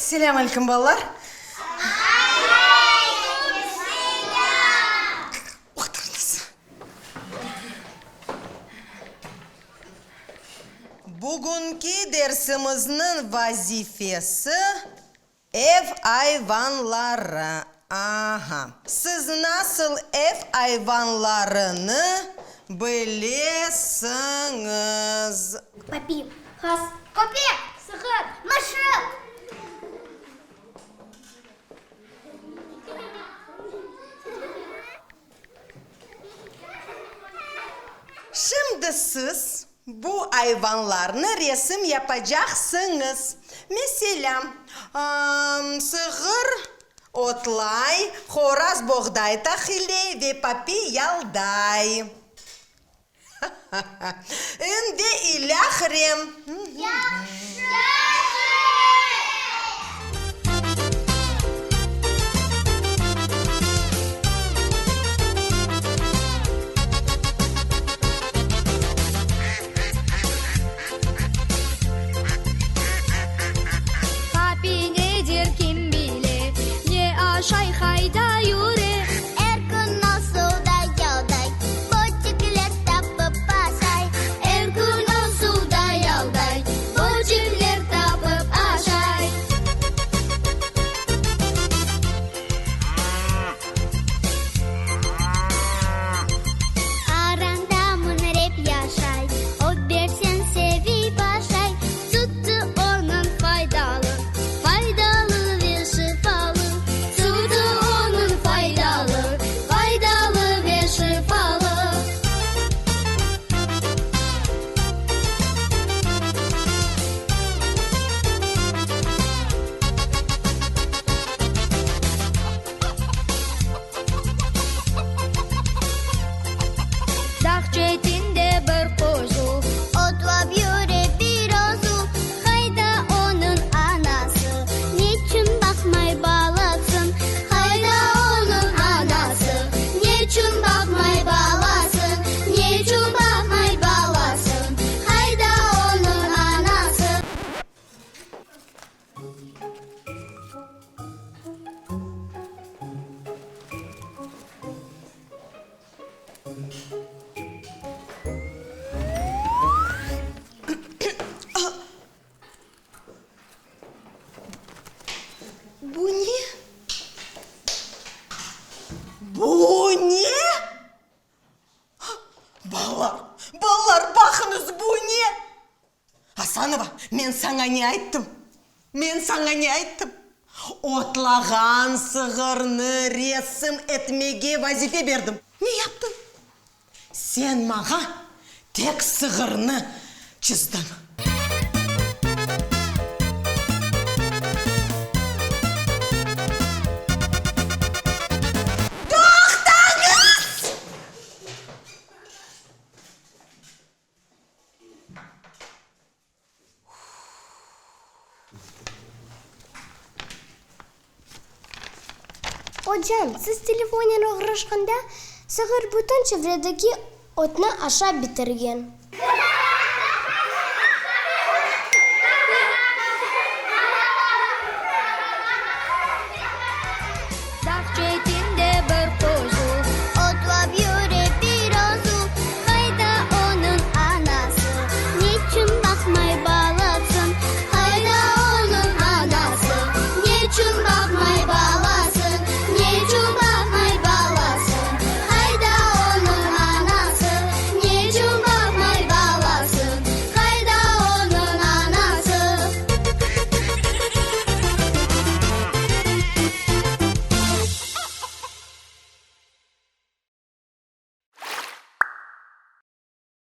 Selâm aleyküm, balalar. Aleyküm selâm. Oturıñız. Bugünki dersimizniñ vazifesi, ev ayvanları. Aha. Siz nasıl ev ayvanlarını bilesiñiz? Papi, qaz, köpek, sığır, mışıq. Şimdi siz bu ayvanlarnı resim yapacaqsıñız. Meselâ, sığır otlay, horaz boğday tahilley ve papi yalday. Indi ilâhre. Yahşı! Papi ne der, kim bile, Ne aşay, qayda yüre? Er kün o suvda yalday, Böcekler tapıp aşay. Er kün o suvda yalday, Böcekler tapıp aşay. Aranda müñrep yaşay, Öperseñ sevip aşay. Sütü onıñ faydalı, Faydalı ve şifalı. Sütü onıñ faydalı, Faydalı ve şifalı. Dağ çetinde bir qozu. Otlap yüre bir özü. Qayda onıñ anası? Neçün baqmay balasın? Qayda onıñ anası? Neçün baqmay balasın? Neçün baqmay balasın? Qayda onıñ anası? Bu ne? Bu ne? Balalar, balalar, baqıñız, bu ne? Asanova, men saña ne ayttım? Men saña ne ayttım? Otlağan sığırnı resim etmege vazife berdim. Ne yaptıñ? Sen maña tek sığırnı çizdiñ. Toqtañız! Ocam, siz telefonen oğraşqanda, sığır bütün çevredeki otnı aşap bitirgen.